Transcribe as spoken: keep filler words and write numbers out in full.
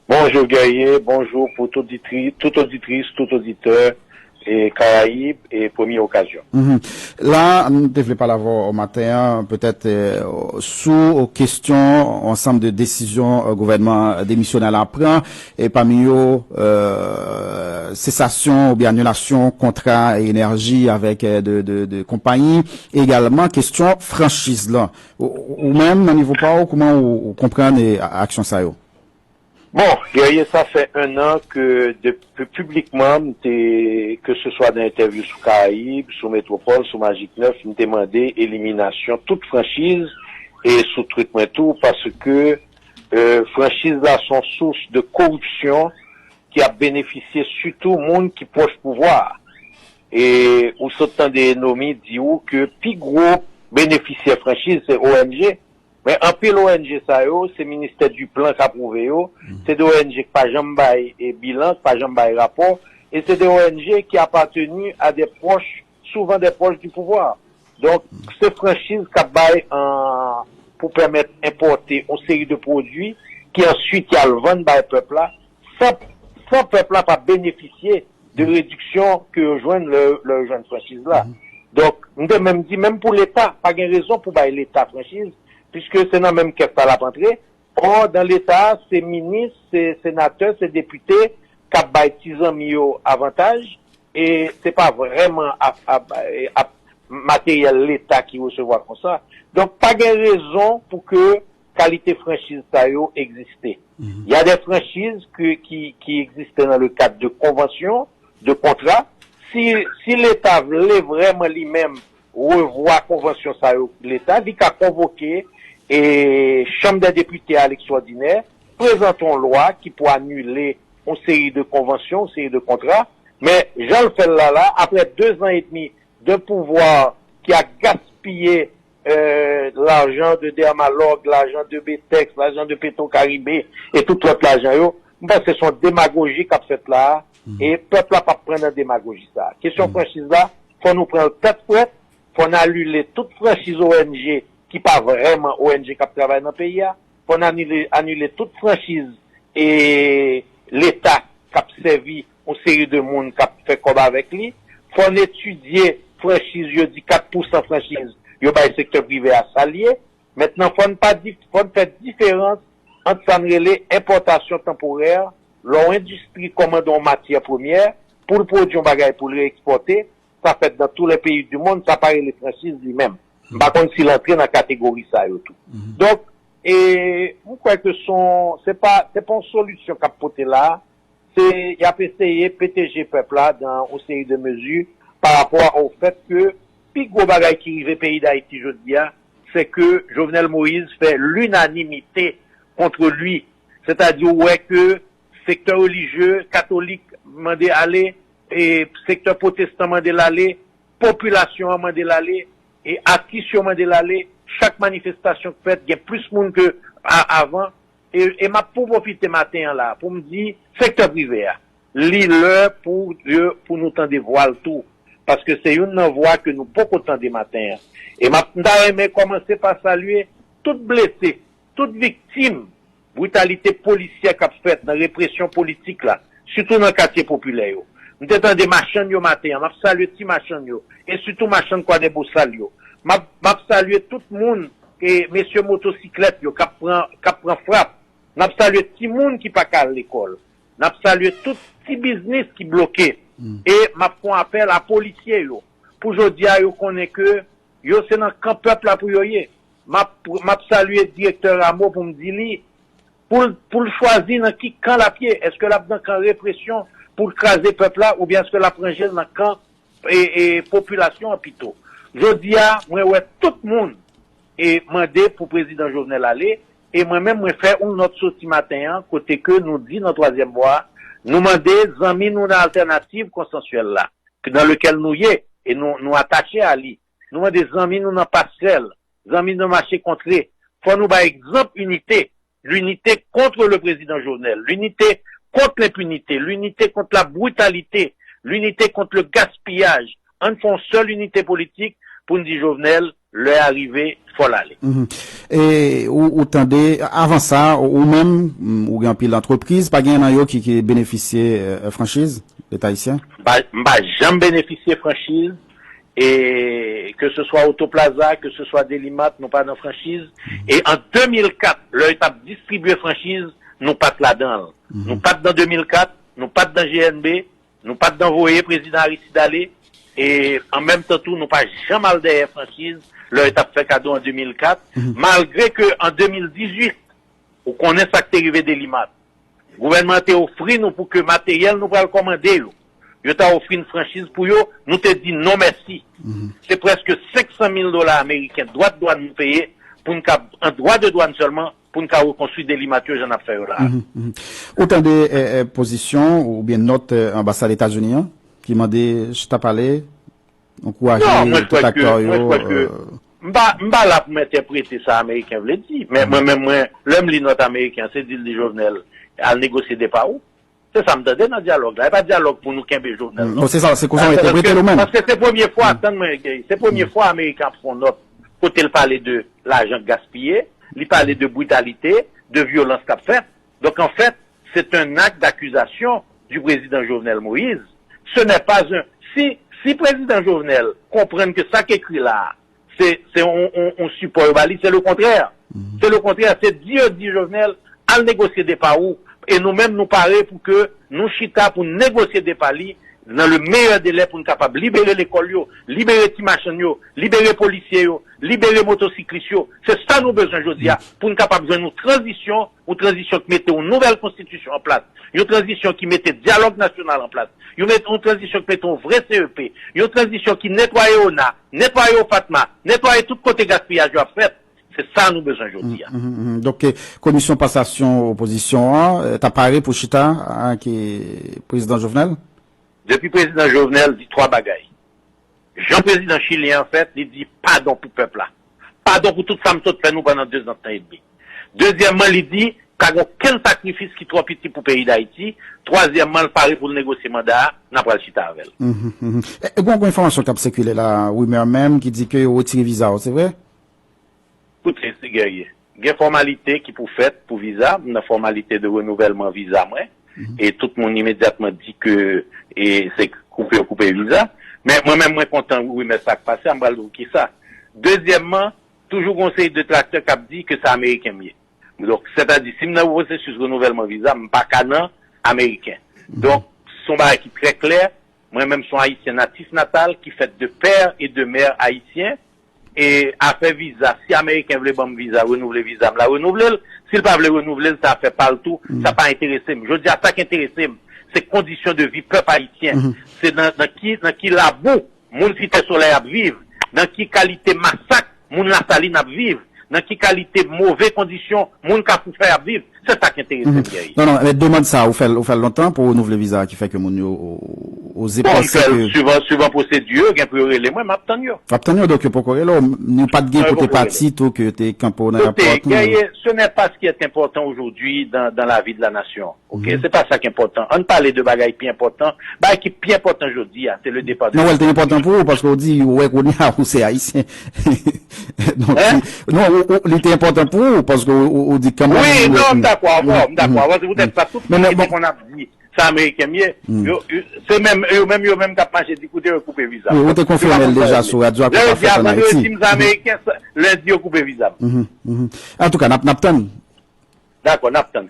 Bonjou Guerrier, bonjou pou tout oditri, tout oditris, tout oditè e Karayib e Premye Okazyon. Mhm. La, m te vle pale avè w maten an, petèt, eh, sou kesyon ansanm de desizyon, eh, gouvènman demisyonè la pran, e pami yo, eh, sesasyon oubyen anilasyon kontra enèji avèk, eh, de, de, de konpayi, egalman kesyon franchiz lan. Ou, ou menm, nan nivo pa w, kouman ou, ou konprann, eh, a- aksyon sa yo? Bon, Guerrier, sa fè un an ke de, pu- piblikman, m te, ke se swa nan entèvyou sou Karayib, sou Metwopòl, sou Magik Nèf, m te mande eliminasyon tout franchiz e sou Twitter mwen tou, paske, euh, franchiz la se yon sous de koripsyon ki ap benefisye sitou moun ki pwòch pouvwa a. E ou sot tande Nomi di ou ke pi gwo benefisyè franchiz se O N G, men anpil O N G sa yo, se ministè du plan k apwouve yo, se de O N G ki pa janm bay e bilan, ki pa janm bay rapò, e se de O N G ki apateni a de pwòch, souvan de pwòch du pouvoir. Donk, se franchiz k ap bay an, pou pèmèt enpòte yon seri de pwodui ki answit y al vann bay pèp la, san, san pèp la pa benefisye de rediksyon ke yo jwenn lè, lè yo jwenn franchiz la. Donk, m te menm di, menm pou Leta, pa gen rezon pou bay Leta franchiz, piske se nan menm kès la l ap antre. Ò, dan Leta, se minis, se senatè, se depite k ap bay ti zanmi yo avantaj, e se pa vrèman ap, ap, ap materyèl Leta ki resevwa konsa. Donk, pa gen rezon pou ke kalite franchiz sa yo egziste. Il y a des franchises que, qui, qui existent dans le cadre de conventions, de contrats. Si, si Leta vle vrèman li menm revwa konvansyon sa yo, Leta, li ka konvoke e Chanm dè Depite a lekstwòdinè, prezante yon lwa ki pou anile yon seri de konvansyon, yon seri de kontra. Men, jan l fè l la, la, apre de zan edmi de pouvwa ki a gaspiye euh, lajan de Dermalog, lajan de Betex, lajan de Petro Caribe e tout lòt lajan yo, m panse se yon demagoji k ap fèt la a, e pèp la p ap pran nan demagoji sa a. Kesyon franchiz la, fò nou pran l tèt frèt, fò n anile tout franchiz O N G ki pa vrèman O N G k ap travay nan peyi a, fò n anile, anile tout franchiz e Leta k ap sèvi yon seri de moun k ap fè kòb avèk li. Fò n etidye franchiz yo, di kat pousan franchiz yo bay sektè prive a, sa l ye. Mentnan, fò n pa di, fò n fè diferans ant sa n rele enpòtasyon tanporè, lè yon endistri kòmande yon matyè premyè pou l pwodui yon bagay pou l reekspòte, sa fèt dans tous les pays du monde, sa pa rele franchiz li menm. M pa konn si l antre nan kategori sa yo tou. Donk, e, m kwè ke son, se pa, se pa yon solisyon k ap pote la a, se y ap eseye pete je pèp la dan yon seri de mezi pa rapò au fait que pi gwo bagay ki rive peyi Dayiti jodi a, se ke Jovenel Moïse fè l'unanimité contre lui. Sètadi, ou wè ke sektè relijye, katolik mande ale, e sektè pwotestan mande l ale, popilasyon an mande l ale, e atis yo mande l ale, chak manifestasyon k fèt, gen plis moun ke a- avan, e, e m ap pou pwofite maten an la, pou m di sektè prive a, li lè pou, pou nou tande vwa l tou, paske se youn nan vwa ke nou poko tande maten an. E m ap, m ta renmen kòmanse pa salye tout blese, tout viktim britalite polisyè k ap fèt nan represyon politik la, sitou nan katye popilè yo. M te tande machann yo maten an, m ap salye ti machann yo, e sitou machann Kwadèbosal yo. M ap, m ap salye tout moun, e mesye motosiklèt yo k ap pran, k ap pran frap. M ap salye timoun ki pa ka al lekòl. M ap salye tout ti biznis ki bloke. E m ap fè yon apèl a polisye yo, pou jodi a yo konnen ke yo se nan kan pèp la pou yo ye. M ap, m ap salye direktè Rameau pou m di li, pou l, pou l chwazi nan ki kan l ap ye. Èske l ap nan kan represyon pou l kraze pèp la, oubyen èske l ap ranje l nan kan, e, e, popilasyon an pito? Jodi a, mwen wè tout moun e mande pou prezidan Jovenel ale, e mwen menm mwen fè yon nòt soti maten an, kote ke nou di nan twazyèm bwa, nou mande zanmi nou nan altènativ konsansyèl la, ke nan lekèl nou ye, e nou, nou atache a li. Nou mande zanmi nou nan Pastèl, zanmi nou nan Mache Kontre, fò nou bay egzanp inite, l'unité contre le président Jovenel, l'unité contre l'impunité, l'unité contre la brutalité, l'unité contre le gaspillage. Ann fè yon sèl inite politik pou n di Jovenel, Lè a rive, fò l ale. E ou, ou tande, avan sa, ou menm, ou gen anpil antrepriz, pa gen nan yo ki, ki benefisye franchiz Leta ayisyen? M pa janm benefisye franchiz, e ke se swa Autoplaza, ke se swa Delimat, nou pa nan franchiz. E an de mil kat, lè yo t ap distribye franchiz, nou pa t ladan l. Nou pa t nan de mil kat, nou pa t nan G N B, nou pa t nan voye prezidan Aristide ale, e an menm tan tou, nou pa janm al dèyè franchiz lè yo t ap fè kado an de mil kat, malgre ke an de mil dizuit, ou konnen sa k te rive Delimat. Gouvènman an te ofri nou pou ke materyèl nou pral kòmande yo, yo ta ofri n franchiz pou yo, nou te di non mèsi. Se prèske senk san mil dola ameriken dwa dwàn nou peye pou n ka, an dwa de dwàn sèlman, pou n ka rekonstwi Delimat yo jan n ap fè yo la a. Ou tande pozisyon oubyen nòt anbasad Etazini an ki mande chita pale, ankouraje tout aktè yo? M pa, m pa la pou m entèprete sa Ameriken vle di, men mwen menm mwen, lè m li nòt Ameriken an, se di l di Jovenel al negosye depa ou. Se sa m tande nan dyalòg la. E pa dyalòg pou nou kenbe Jovenel non. Se sa, se konsa w entèprete l ou menm? Paske se premye fwa, tann mwen, se premye fwa Ameriken ap fè yon nòt kote l pale de lajan k gaspiye, li pale de britalite, de vyolans k ap fèt. Donk, anfèt, c'est un acte d'accusation du président Jovenel Moïse. Ce n'est pas un, si, si prezidan Jovenel konprann ke sa k ekri la a, se, se yon, yon, yon sipò yo ba li, se le kontrè. Se le kontrè, se di yo di Jovenel, al negosye depa ou, e nou menm nou pare pou ke nou chita pou negosye depa li nan le meilleur délai pou n kapab libere lekòl yo, libere ti machann yo, libere polisye yo, libere motosiklis yo. Se sa nou bezwen jodi a pou n kapab jwenn yon tranzisyon, yon tranzisyon ki mete yon nouvèl konstitisyon an plas, yon tranzisyon ki mete dyalòg nasyonal an plas, yon, met, yon tranzisyon ki mete yon vre C E P, yon tranzisyon ki netwaye ona, netwaye OFATMA, netwaye tout kote gaspiyaj yo ap fèt. Se sa nou bezwen jodi a. Donk, komisyon pasasyon opozisyon an ta pare pou chita ak prezidan Jovenel? Depi prezidan Jovenel di twa bagay. Jan prezidan chilyen an fèt, li di padon pou pèp la. Padon pou tout sa m sot fè nou pandan dezan tan edmi. Dezyèmman, li di pa gen okenn sakrifis ki twò piti pou peyi Dayiti. Twazyèmman, l pare pou l negosye manda a, n a pral chita avè l. Gon, gon enfòmasyon k ap sikile la, rimè menm, ki di ke yo retire viza w, se vre? Koute, se Guerrier. Gen fòmalite ki pou fèt pou viza. M nan fòmalite de renouvèlman viza mwen. E tout moun imedyatman di ke e se koupe yo koupe viza. Men mwen menm mwen kontan rimè sa k pase a, m pral di w kisa. Dezyèmman, toujou gon seri detraktè k ap di ke se Ameriken m ye. Donk, sètadi, si m nan pwosesis renouvèlman viza, m pa ka nan Ameriken. Donk, se yon bagay ki trè klè. Mwen menm se yon Ayisyen natif natal ki fèt de pè e de mè ayisyen. E afè viza, si Ameriken vle ban m viza, renouvle viza, m la renouvle l. Si l pa vle renouvle l, se afè pa l tou. Sa pa enterese m. Jodi a, sa k enterese m, se kondisyon de vi pèp ayisyen. Se nan, nan ki, nan ki labou moun Site Solèy ap viv, nan ki kalite masak moun Lasalin ap viv, nan ki kalite move kondisyon moun Kafou Fèy ap viv. Se sa k enterese m, Guerrier. Non, non, men demann sa, ou fè l, ou fè l lontan pou renouvle viza ki fè ke moun yo oze panse ke... Bon, m fè l suivan, suivan pwosedi yo, gen pou yo rele mwen, m ap tann yo. W ap tann yo, donk yo poko rele w, nou pa t gen kote pati tou ke yo te kanpe w nan èpòt ou? Koute, Guerrier, ce n'est pas ce qui est important aujourd'hui dans, dans la vie de la nation. Ok, se pa sa ki enpòtan. Ann pale de bagay pi enpòtan. Bagay ki pi enpòtan jodi a, se le depa de... Non, wè, l te enpòtan pou ou, paske w di, ou wè kounye a, ou se ayisyen. Donk, non, ou, ou, li te enpòtan pou ou, paske ou, ou, ou di kanmenm... Wi, non, m dakò, m dakò. Paske poutèt sa, tout moun ki te konn ap di se Ameriken m ye, yo, se menm, yo menm, yo menm k ap mache di, koute, yo koupe viza m. Wi, ou te konfime l deja sou radyo a ke w pa fèt ann Ayiti. Lè yo di a vandredi, m se Ameriken, lendi, yo koupe viza m. Antouka, n ap, n ap tann. Dakò, n ap tann.